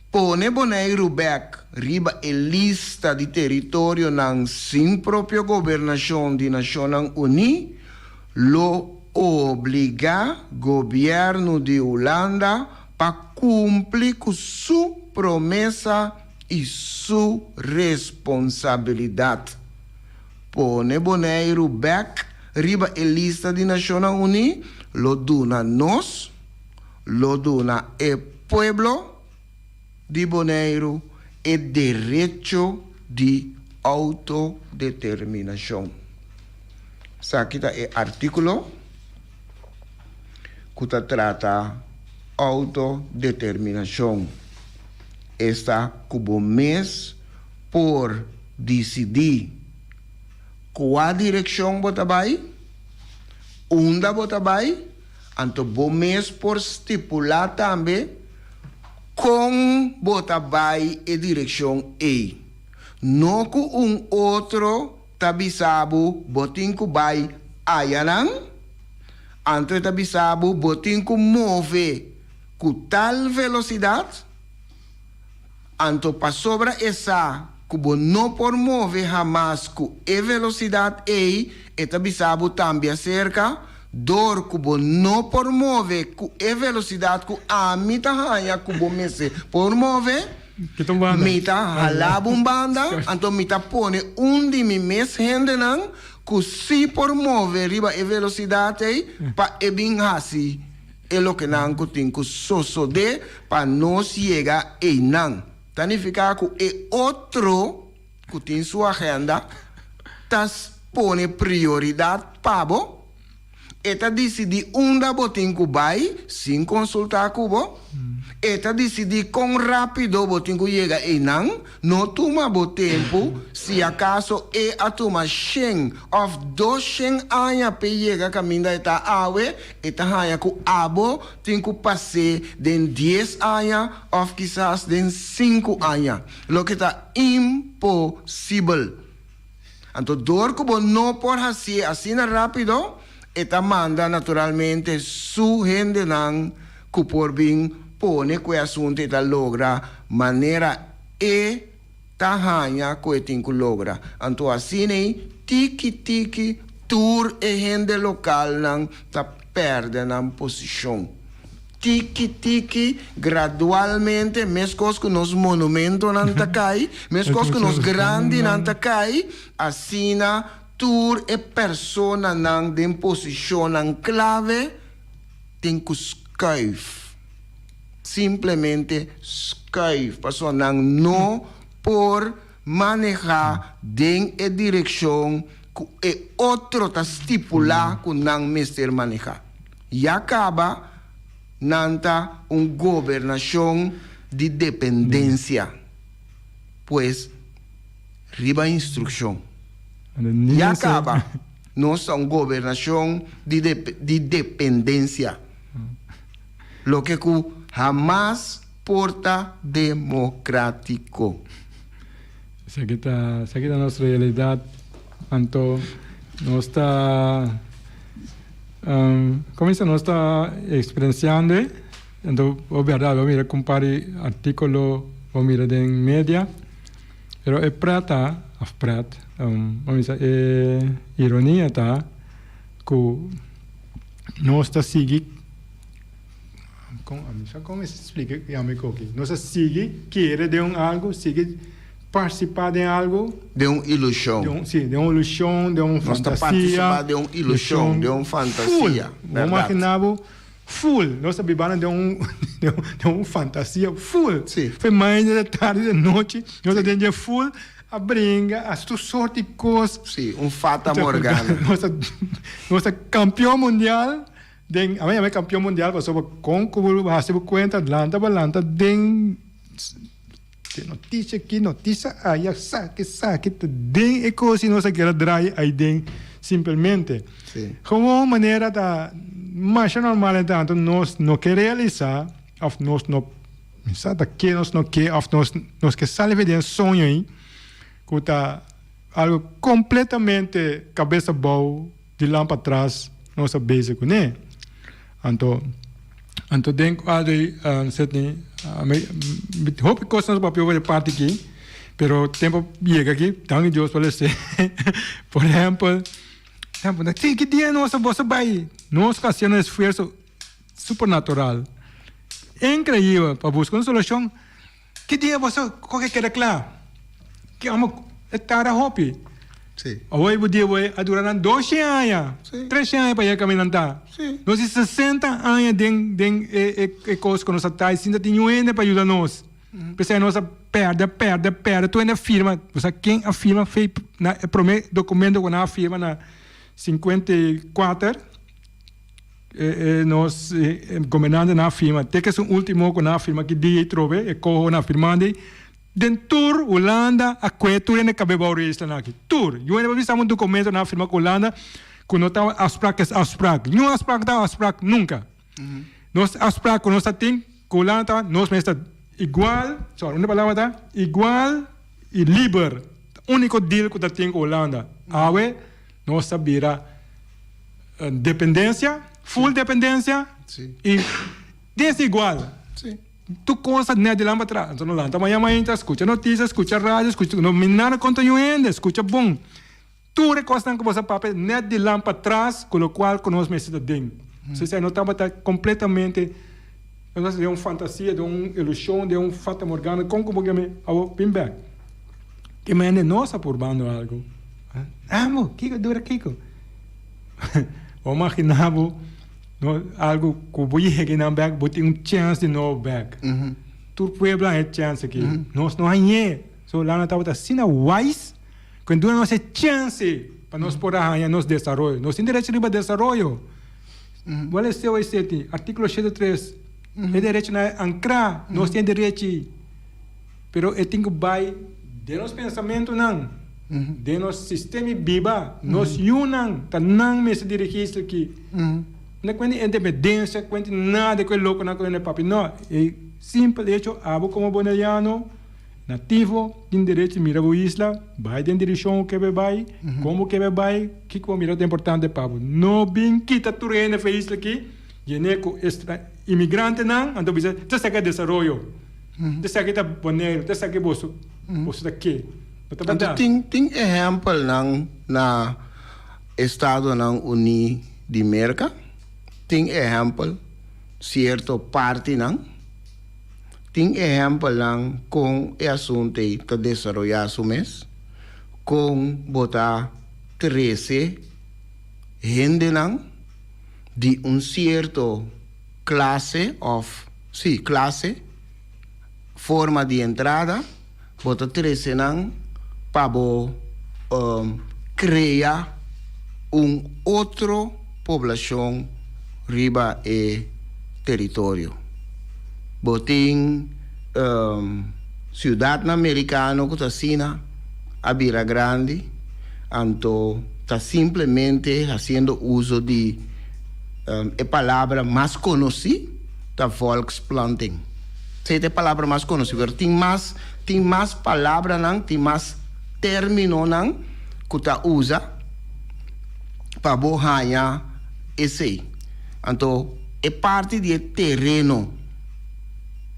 Pone Boneiru bèk riba e lista di teritorionan sin propio gobernashon di Nashonnan Uní lo obligá gobièrnu di Hulanda pa kumpli ku su promesa i su responsabilidat. Pone Boneiru bèk riba e lista di Nashonnan Uní lo duna nos, lo duna e pueblo di Boneiru e derecho di outodeterminashon. Esaki ta e artíkulo ku ta trata outodeterminashon, esta ku bo mes por disidí kua direkshon bo ta bai, unda bo ta bai. Anto bo mes por stipulá tambe kon bo ta bai e direkshon ei. No ku un otro ta bisa bo bo tin ku bai ayanan, anto e ta bisa bo bo tin ku move ku tal velosidat. Anto pasobra e sa ku bo no por move hamas ku e velosidat ei, e ta bisa bo tambe aserka, Dor ku bo no por move ku e velosidat ku ami ta haña ku bo mester por move, mi ta hala bo un banda, anto mi ta pone un di mi mes hendenan ku sí por move riba e velosidat ei pa e bin hasi E lokenan ku tin ku sosodé pa nos yega einan, ta nifiká ku e otro ku tin su agenda ta pone prioridat pa bo. E ta disidí unda bo tin ku bai sin konsultá ku bo. E ta disidí kon rápido bo tin ku yega einan. No tuma bo tempu, si akaso e a tuma shen òf doshen aña p'e yega kaminda e ta awe, e ta haña ku abo tin ku pas'é den dies aña òf kisas den sinku aña, loke ta imposibel. Anto dor ku bo no por hasié asina rápido, e ta manda naturalmente su hendenan ku por bin pone ku e asuntu e ta logra manera e ta haña ku e tin ku logra. Anto asina ei tiki tiki tur e hende lokalnan ta pèrdè nan posishon. Tiki tiki, gradualmente, meskos ku nos monumentonan ta kai, meskos ku nos grandinan ta kai, asina tur e personanan den posishonnan klave tin ku skuif. Simplemente skuif, pasobra nan no por manehá den e direkshon ku e otro ta stipulá ku nan mester manehá. Ya kaba nan ta un gobernashon di dependensia, pues riba instrukshon. Ya kaba nos ta un gobernashon di di dependensia, loke ku hamas por ta demokratiko. Esaki ta esaki ta nos realidat, anto nos ta. Cuminsa nos ta experienciando e, anto bo berdad bo mira cu un par di articulo bo mira den media, pero e pret ta, of pret, bo bisa e ironia ta cu nos ta sigui, con ami sa con mi splica yama e coki, nos ta sigui kere den un algo, sigui participa den algo. Den un ilushon. Si, den un ilushon, den un fantasia. Nos ta participa den un ilushon, den un fantasia. Full. Bo imagina bo full. Nos ta bibando den un den un fantasia full. Si. Fe mainta, de tardi, de nochi, nos ta den dje full, a bringa, a haci tur sort di cos. Si, un fata morgana. Nos ta nos ta campeon mundial den, ami yama e campeon mundial pasobra con cu bo haci bo cuenta lanta bo lanta den. Te noticia aki, noticia aya, saki, saki, ta den e cos y nos a keda draai ay den simpelmente. Sí. Gewoon manera ta masha normal en tanto nos no ke realisa of nos no mi sa ta ke nos no ke of nos nos ke sali for den soño ey cu ta algo completamente cabes abao di lan patras nos a bezig cune. Anto anto den cuadro ey Sidney mi hopi cos nos papia over e parti aki pero tempo yega aki danki Dios pa lese por ehempel si ki dia nos a boso bay nos ta haciendo un esfuerzo supernatural increibel pa busca un solucion Ki dia boso koke keda kla? Ki amo e tarda hopi. Sí. Awor bo dia bo a dura nan doshen aña, Sí. treshen aña pa yega kaminda nan ta. Sí. Nos tin sesenta aña den den e e e kos ku nos a ta i sinta tin niun hende pa yuda nos. P'esei nos a pèrdè pèrdè pèrdè tur hende a firma. Bo sa ken a firma fei na e promé dokumento ku nan a firma na 54? E nos gobernantenan a firma te ke esun ultimo ku nan a firma ki dia i trobe e koho nan a firmando ei den tur Hulanda a kue tur hende kabe bou di e islanan aki tur yu hende por bisa un dokumento nan a firma ku Hulanda ku no ta afsprak es afsprak niun afsprak ta afsprak nunka nos afsprak ku nos ta tin ku Hulanda ta nos mes ta igual sorry un palabra ta igual i liber ta uniko deal ku ta tin ku Hulanda awe nos ta bira. Dependencia, full dependencia y desigual. Tur cosa net di lan pa tras. Anto no lanta maña mainta, scucha noticia, scucha radio, scucha, no mi nada contra niun hende, scucha bon. Tur e cosnan cu bo sa papia net di lan pa tras cu locual cu nos mester ta den. So esey no tabata completamente, nos den un fantasia, den un ilusion, den un fata morgana, con cu bo keme awor bin bek. Ke mende nos a purbando algo. Amo, kiko dura kiko? Bo imagina bo no algo ku bo yega nan bek bo tin un chance di nobo bek. Tur pueblo a haña e chance aki. Nos no hañ'é. So Hulanda tabata asina wise ku e duna nos e chance pa nos por a haña nos desaroyo. Nos tin derecho riba desaroyo. Wal e COEC tin? Artíkulo 73. E derechonan a ankrá. Nos tin e derechi. Pero e tin ku bai den nos pensamentunan, den nos sistema di biba. Nos yunan ta nan mester dirigí esaki. No kuenta independensia, kuenta nada ku e lokonan ku nan papia. No, e simpel hecho abo komo boneriano nativo tin derecho di mira bo isla, bai den direkshon ku kebe bai, kon bo kebe bai, kiko bo mira ta importante pa bo. No bin kita tur hende for e isla aki, yene ku imigrantenan, anto bisa ta saka desaroyo. Esaki ta Boneiru, ta esaki boso, boso ta ke. No ta Anto berdad. tin tin ehèmpelnan na Estadonan Uní di Merka, tin ehèmpel sierto partinan, tin ehèmpelnan kon e asuntu ei ta desaroyá su mes, kon bo ta trese hendenan di un sierto klase òf Sí, klase, forma di entrada, bo ta trese nan pa bo krea un otro poblashon riba e teritorio. Bo tin siudatnan merikano ku ta asina a bira grandi, anto ta simplemente hasiendo uso di e palabra mas konosí. Ta volksplanting. Esei ta e palabra mas konosí, pero tin mas, tin mas palabranan, tin mas términonan ku ta usa pa bo haña esei. Anto e parti di e tereno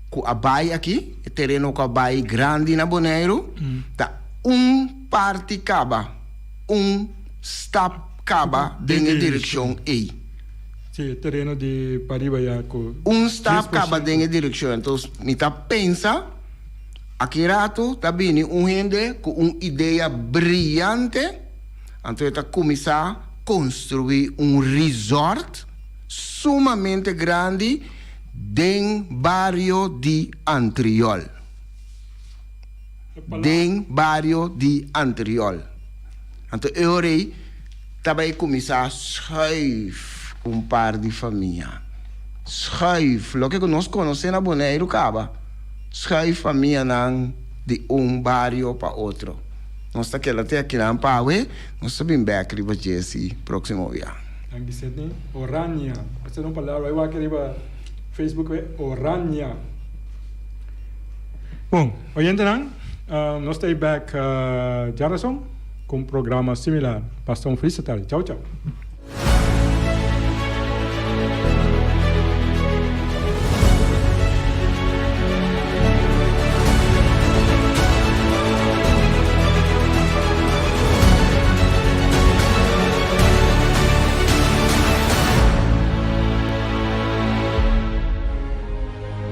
ku a bai aki, e tereno ku a bai grandi na Boneiru, ta un parti kaba, un stap kaba den e direkshon ei. Sí, e tereno di pariba ya ku. Un stap kaba den e direkshon. Anto mi ta pensa aki rato ta bini un hende ku un idea briyante, anto e ta kuminsá konstruí un resort sumamente grandi den bario di Antriol. Den bario di Antriol. Anto e ora ei ta bai kuminsá schuif un par di famia. Schuif, loke ku nos konosé na Boneiru kaba. Schuif famianan di un bario pa otro. Nos ta keda te akinan pa awe, nos ta bin bek riba dje si próksimo bia. Danki Sidney. Orania. Esta ta un palabra. Ai wak riba Facebook e orania. Bon, oyentenan, nos ta ei bek djarason ku un programa similar. Pasa un felis tardi. Chau chau.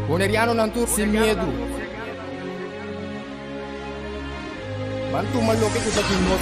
Bonerianonan tur sin miedu. Ban tuma loke ku ta di nos.